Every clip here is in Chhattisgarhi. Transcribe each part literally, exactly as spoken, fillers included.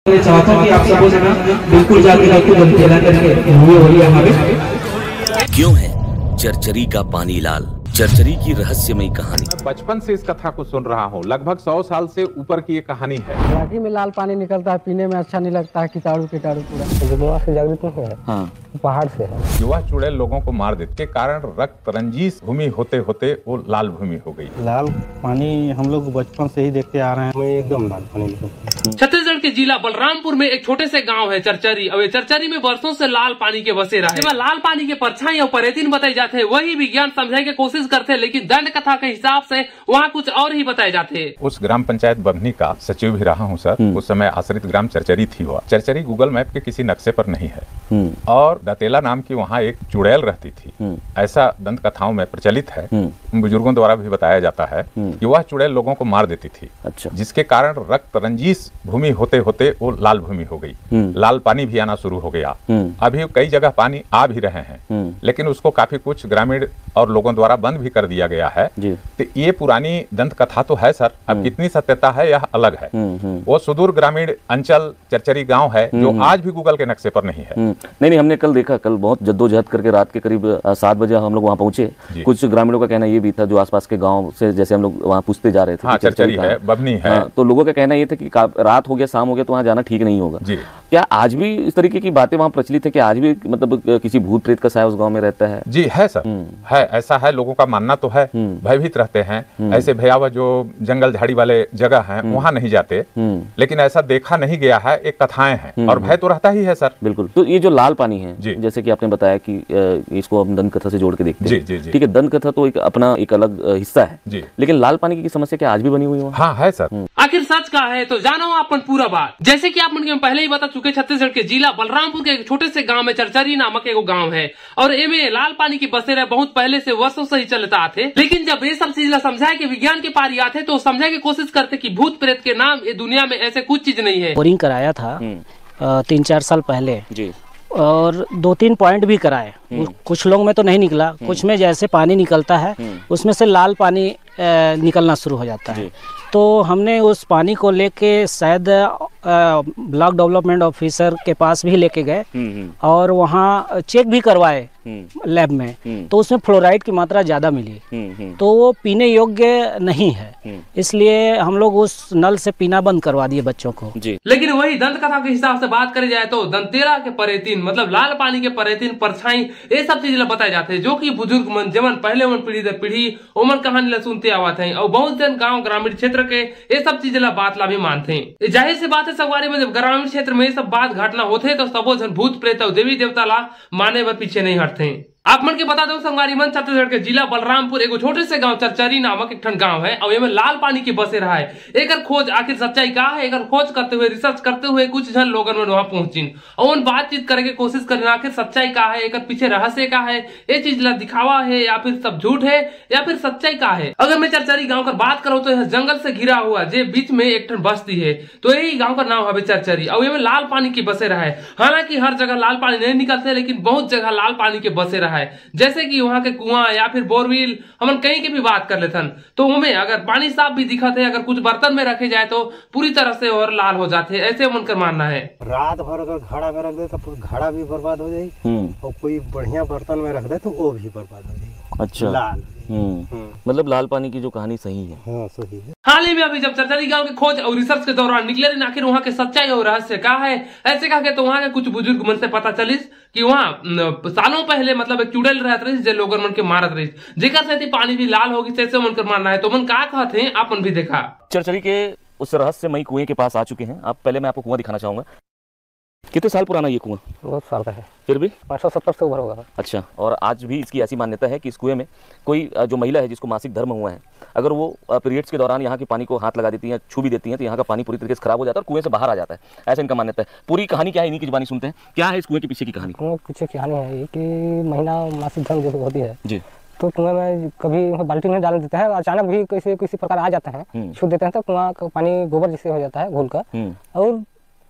मैं चाहता हूँ कि आप सबों से ना बिल्कुल जाके जाके दंतेला करके हुए होली हमारे। क्यों है चरचरी का पानी लाल? चरचरी की रहस्यमयी कहानी। मैं बचपन से इस कथा को सुन रहा हूँ, लगभग सौ साल से ऊपर की ये कहानी है। राखी में लाल पानी निकलता है, पीने में अच्छा नहीं लगता है, कीटाणु कीटाणु पूरा। जो दिमाग से जागृत नहीं है, हाँ। वो पहाड़ से है। युवा चुड़ैल लोगों को मार देते के कारण रक्त रंजीस भूमि होते होते वो लाल भूमि हो गई। लाल पानी हम लोग बचपन से ही देखते आ रहे हैं। मैं एकदम लाल पानी निकलता है। छत्तीसगढ़ के जिला बलरामपुर में एक छोटे से गांव है चरचरी। अब ये चरचरी में वर्षों से लाल पानी के बसेरा है, जेमा लाल पानी के परछाई और परेतिन बताई जाते हैं। वही विज्ञान समझाए के कोशिश करते हैं, लेकिन दंत कथा के हिसाब से वहाँ कुछ और ही बताए जाते हैं। उस ग्राम पंचायत बभनी का सचिव भी रहा हूँ सर। उस समय आश्रित ग्राम चरचरी थी हुआ। चरचरी गूगल मैप के किसी नक्शे पर नहीं है। हम्म। और दंतेला नाम की वहाँ एक चुड़ैल रहती थी, हम्म। ऐसा दंत कथाओं में प्रचलित है। हम्म। बुजुर्गों द्वारा भी बताया जाता है हम्म। कि वह चुड़ैल लोगों को मार देती थी, अच्छा। जिसके कारण रक्त रंजीस भूमि होते होते वो लाल भूमि हो गई। हम्म। लाल पानी भी आना शुरू हो गया। हम्म। अभी कई जगह पानी आ भी रहे हैं, हम्म। लेकिन उसको काफी कुछ ग्रामीण और लोगों द्वारा बंद भी कर दिया गया है। जी। तो ये पुरानी दंत कथा तो है सर, अब हम्म। कितनी सत्यता है यह अलग है। हम्म, हम्म। वो सुदूर ग्रामीण अंचल चरचरी गांव है जो हम्म। आज भी गूगल के नक्शे पर नहीं है। हम्म। नहीं, नहीं, हमने कल देखा, कल बहुत जद्दोजहद करके रात के करीब, अ, सात बजे हम लोग वहाँ पहुँचे। जी। कुछ ग्रामीणों का कहना ये भी था, जो आसपास के गांव से जैसे हम लोग वहाँ पूछते जा रहे थे हाँ, कि चरचरी चरचरी कहाँ है, बभनी है। हाँ, तो लोगों का कहना ये था कि का-, रात हो गया, शाम हो गया, तो वहाँ जाना ठीक नहीं होगा। जी। क्या आज भी इस तरीके की बातें वहाँ प्रचलित है? क्या आज भी, मतलब, अ, किसी भूत प्रेत का साया उस गांव में रहता है? जी है सर, हम्म। है, ऐसा है, लोगों का मानना तो है, हम्म। भयभीत रहते हैं, हम्म। ऐसे भयावह जो जंगल झाड़ी वाले जगह हैं, हम्म। वहाँ नहीं जाते। हम्म। लेकिन ऐसा देखा नहीं गया है, एक कथाएं हैं हम्म, और हम्म। भय तो रहता ही है सर। बिल्कुल। तो ये जो लाल पानी है, जी। जैसे कि आपने बताया कि, अ, इसको हम दंत कथा से जोड़ के देखते जी, हैं। जी, जी। ठीक है, दंत कथा तो एक अपना एक अलग, अ, हिस्सा है, जी। लेकिन लाल पानी की समस्या क्या आज भी बनी हुई है वहाँ? हाँ है सर। आखिर सच का है, तो जानो अपन पूरा बात। जैसे कि आप मन के हम पहले ही बता चुके, छत्तीसगढ़ के जिला बलरामपुर के एक छोटे से गांव में चरचरी नामक एगो गांव है और एमे लाल पानी की बसेरा बहुत पहले से वर्षों से ही चलता आथे। लेकिन जब ये सब चीज ला समझाए के विज्ञान के पारी आथे, तो समझाए के कोशिश करते कि भूत प्रेत के नाम ये दुनिया में ऐसे कुछ चीज नहीं है। बोरिंग कराया था हम्म। अ, तीन चार साल पहले, जी। और दो तीन पॉइंट भी कराए। हम्म। कुछ लोग में तो नहीं निकला, कुछ में जैसे पानी निकलता है, हम्म। उसमें से लाल पानी अ, निकलना शुरू हो जाता है। जी। तो हमने उस पानी को लेके शायद, अ, ब्लॉक डेवलपमेंट ऑफिसर के पास भी लेके गए हम्म, हम्म, और वहाँ चेक भी करवाए हम्म, लैब में, हम्म, तो उसमें फ्लोराइड की मात्रा ज़्यादा मिली। हम्म, हम्म। तो वो पीने योग्य नहीं है, हम्म। इसलिए हम लोग उस नल से पीना बंद करवा दिए बच्चों को। जी। लेकिन वही दंत कथा के हिसाब से बात करी जाए, तो दंतेला के परेतिन, मतलब लाल पानी के परेतिन, परछाई, ये सब चीज ला बताए जाते हैं, जो कि बुजुर्ग मन, जेमन पहले मन पीढ़ी दर पीढ़ी ओमन कहानी ला सुनते आवत हैं और बहुत जन गांव ग्रामीण क्षेत्र के ये सब चीज ला, बात ला भी मानते हैं। ये जाहिर सी बात है संगवारी मन, जब ग्रामीण क्षेत्र में ये सब बात घटना होते हैं, तो सबो जन भूत प्रेत और देवी देवता ला माने बर पीछे नहीं हटते हैं। आप मन के बता दो संगवारी मन, छत्तीसगढ़ के जिला बलरामपुर एगो छोटे से गांव चरचरी नामक एक ठन गांव है और एमे लाल पानी के बसेरा है। एकर खोज आखिर सच्चाई का है, एकर खोज करते हुए, रिसर्च करते हुए कुछ जन लोगन मन वहां पहुंचिन और उन बातचीत करे के कोशिश करिन, आखिर सच्चाई का है, एकर पीछे रहस्य का है, ये चीज ला दिखावा है या फिर सब झूठ है या फिर सच्चाई का है। अगर मैं चरचरी गांव कर बात करूं तो यह जंगल से घिरा हुआ जे बीच में एक ठन बस्ती है, तो यही गांव का नाम हवे चरचरी। और ये में लाल पानी की बसेरा है। हालांकि हर जगह लाल पानी नहीं निकलते, लेकिन बहुत जगह लाल पानी के बसेरा है, जैसे कि वहाँ के कुआं या फिर बोरवेल, हमन कहीं के भी बात कर लेथन, तो ओमे अगर पानी साफ भी दिखत है, अगर कुछ बर्तन में रखे जाए तो पूरी तरह से और लाल हो जाते हैं, ऐसे मन कर मानना है। रात भर अगर घड़ा में रख दे तो पूरा घड़ा भी बर्बाद हो जाई हम्म, और कोई बढ़िया बर्तन में रख दे तो वो भी बर्बाद हो जाई। अच्छा। लाल। हम्म। हम्म। मतलब लाल पानी की जो कहानी सही है। हाँ, सही है। हाल ही में अभी जब चरचरी गांव के खोज और रिसर्च के दौरान निकले रहे, आखिर वहाँ के सच्चाई और रहस्य का है, ऐसे कहा के तो वहाँ के कुछ बुजुर्ग मन से पता चलिस कि वहाँ, न, सालों पहले, मतलब, एक चुड़ैल रहत रहिस, जे लोगन मन के मारत रहिस, जेकर सेती पानी भी लाल होगी, ऐसे मन कर मानना है। तो मन का कहत हैं, आप मन भी देखा। चरचरी के उस रहस्यमयी कुएं के पास आ चुके हैं। आप, पहले मैं आपको कुआं दिखाना चाहूंगा। कितने साल पुराना ये कुआं? बहुत साल का है। फिर भी? पाँच सौ सत्तर से ऊपर होगा। अच्छा। और आज भी इसकी ऐसी मान्यता है कि इस कुएं में कोई, अ, जो महिला है जिसको मासिक धर्म हुआ है, अगर वो पीरियड्स के दौरान यहाँ के पानी को हाथ लगा देती हैं, छू भी देती हैं, तो यहाँ का पानी पूरी तरीके से खराब हो जाता है और कुएं से बाहर आ जाता है, ऐसा इनका मान्यता है। पूरी कहानी क्या है, इन्हीं की जुबानी सुनते हैं। क्या है इस कुएं के पीछे की कहानी? कुएं के पीछे कहानी है ये कि महीना मासिक धर्म जब होती है जी। तो कुएं में कभी बाल्टी नहीं डालने देते हैं, अचानक भी किसी किसी प्रकार आ जाता है, हम्म। छू देते हैं तो कुआं का पानी गोबर जैसे हो जाता है घोल का। हम्म। और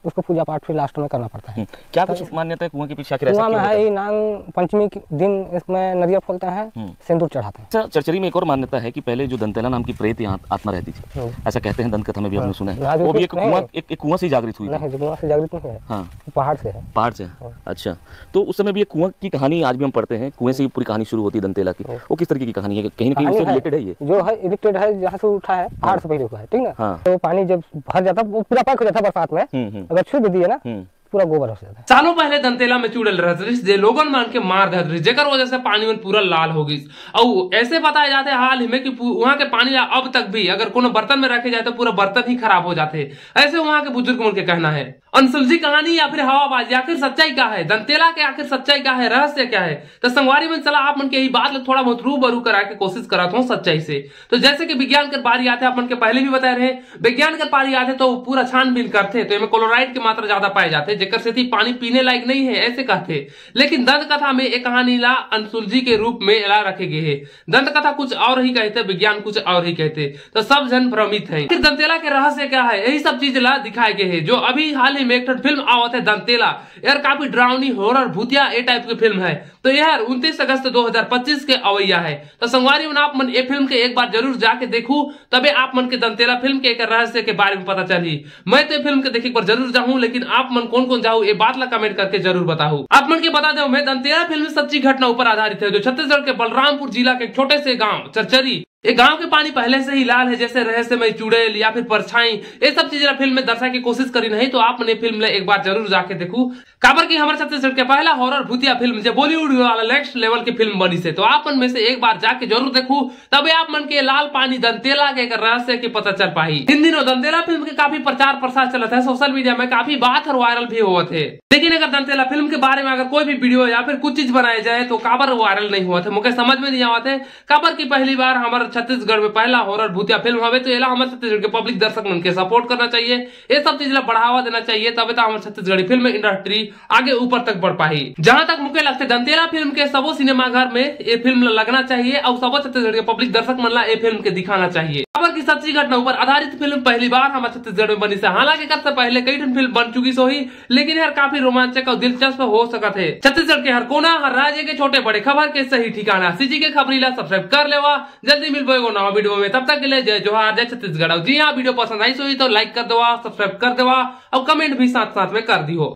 उसको पूजा पाठ फिर लास्ट में करना पड़ता है। हम्म, क्या कुछ मान्यता है कुआं के पीछे, आखिर ऐसा कुआं में है, ये नांग पंचमी के दिन इसमें नरिया फोलता है, हम्म। सिंदूर चढ़ाता है। अच्छा, चरचरी में एक और मान्यता है कि पहले जो दंतेला नाम की प्रेत या आत्मा रहती थी, हम्म। ऐसा कहते हैं, दंत कथा में भी हमने हाँ। सुना है, वो भी एक कुआं, एक कुआं से जागृत हुई थी। नहीं, कुआं से जागृत नहीं है। हाँ। पहाड़ से है। पहाड़ से है। हाँ। अच्छा, तो उस समय भी ये कुआं की कहानी आज भी हम पढ़ते हैं, कुएं से ही पूरी कहानी शुरू होती है दंतेला की। हम्म। वो किस तरीके की कहानी है, कहीं ना कहीं उससे रिलेटेड है ये? जो है रिलेटेड है, जहाँ से उठा है, पहाड़ से पहले हुआ है, ठीक ना? हाँ। तो पानी जब भर जाता है, वो पूरा पैक हो जाता है बरसात में। हम्म, हम्म। अगर छू भी दिए ना, हम्म। पूरा गोबर हो जाता है। सालों पहले दंतेला में चूड़ैल रहत रहिस, जे लोगन मन के मार देहत रहिस, जेकर वजह से पानी मन पूरा लाल हो गिस। अउ ऐसे बताए जाथे हाल ही में कि पू-, वहाँ के पानी ला अब तक भी अगर कोनो बर्तन में रखे जाए तो पूरा बर्तन ही खराब हो जाथे। ऐसे वहाँ के बुजुर्ग मन के कहना है। अनसुलझी कहानी या फिर हवाबाजी, आखिर सच्चाई का है? दंतेला के आखिर सच्चाई का है? रहस्य क्या है? तो संगवारी मन, चला आप मन के यही बात ला थोड़ा बहुत रूबरू करा के कोशिश करत हूँ सच्चाई से। तो जैसे कि विज्ञान के बारी आथे, आप मन के पहले भी बताए रहे, विज्ञान के पारी आथे तो पूरा छानबीन करथे, तो एमे क्लोराइड के मात्रा ज्यादा पाए जाथे, जेकर सेती पानी पीने लायक नहीं है, ऐसे कहथे। लेकिन दंत कथा में ए कहानी ला अनसुलझी के रूप में एला रखे गे हे। दंत कथा कुछ और ही कहथे, विज्ञान कुछ और ही कहथे, तो सब झन भ्रमित हैं। फिर दंतेला के रहस्य क्या है, यही सब चीज ला दिखाए गे हे। जो अभी हाल ही में एक ठन फिल्म आवत है दंतेला, यार काफी डरावनी, हॉरर, भूतिया ए टाइप के फिल्म है। तो यार उनतीस अगस्त दो हज़ार पच्चीस के अवैया है, तो संगवारी मन, आप मन ए फिल्म के एक बार जरूर जाके देखू, तबे आप मन के दंतेला फिल्म के एक रहस्य के बारे में पता चलही। मैं तो ए फिल्म के देखे एक बार जरूर जाहूं, लेकिन आप मन कौन कौन जाहू, ए बात ला कमेंट करके जरूर बताहू। आप मन के बता दो, मैं दंतेला फिल्म सच्ची घटना ऊपर आधारित है, जो छत्तीसगढ़ के बलरामपुर जिला के एक छोटे से गांव चरचरी, ये गांव के पानी पहले से ही लाल है, जैसे रहस्यमय चुड़ैल या फिर परछाई, ये सब चीज ला फिल्म में दर्शा के कोशिश करी नहीं, तो आप मन ये फिल्म ला एक बार जरूर जाके देखू। काबर कि हमर छत्तीसगढ़ के पहला हॉरर भूतिया फिल्म, जे बॉलीवुड वाला नेक्स्ट लेवल के फिल्म बनी से, तो आप मन में से एक बार जाके जरूर देखू, तबे आप मन के लाल पानी दंतेला के एकर रहस्य के पता चल पाही। इन दिनों दंतेला फिल्म के काफी प्रचार प्रसार चलत है, सोशल मीडिया में काफी बात और वायरल भी होवत है। लेकिन अगर दंतेला फिल्म के बारे में अगर कोई भी वीडियो या फिर कुछ चीज बनाए जाए तो काबर वायरल नहीं होवत है, मोके समझ में नहीं आवत है। काबर कि पहली बार हमर छत्तीसगढ़ में पहला हॉरर भूतिया फिल्म हवे, तो एला हमर छत्तीसगढ़ के पब्लिक दर्शक मन के सपोर्ट करना चाहिए, ये सब चीज ला बढ़ावा देना चाहिए, तबे तो हमर छत्तीसगढ़ी फिल्म इंडस्ट्री आगे ऊपर तक बढ़ पाही। जहां तक मुके लगथे, दंतेला फिल्म के सबो सिनेमा घर में ये फिल्म ला लगना चाहिए और सबो छत्तीसगढ़ के पब्लिक दर्शक मन ला ये फिल्म के दिखाना चाहिए। काबर कि सच्ची घटना ऊपर आधारित फिल्म पहली बार हमर छत्तीसगढ़ में बनी से, हालांकि एकर से पहले कई ठन फिल्म बन चुकी होही, लेकिन हर काफी रोमांचक और दिलचस्प हो सकत है। छत्तीसगढ़ के हर कोना, हर राज्य के छोटे बड़े खबर के सही ठिकाना सीजी के खबरी ला सब्सक्राइब कर लेवा। जल्दी मिलबो एगो नवा वीडियो में, तब तक के लिए जय जोहार, जय छत्तीसगढ़। और जी हाँ, वीडियो पसंद आई होही तो लाइक कर देवा, सब्सक्राइब कर देवा और कमेंट भी साथ साथ में कर दिहो।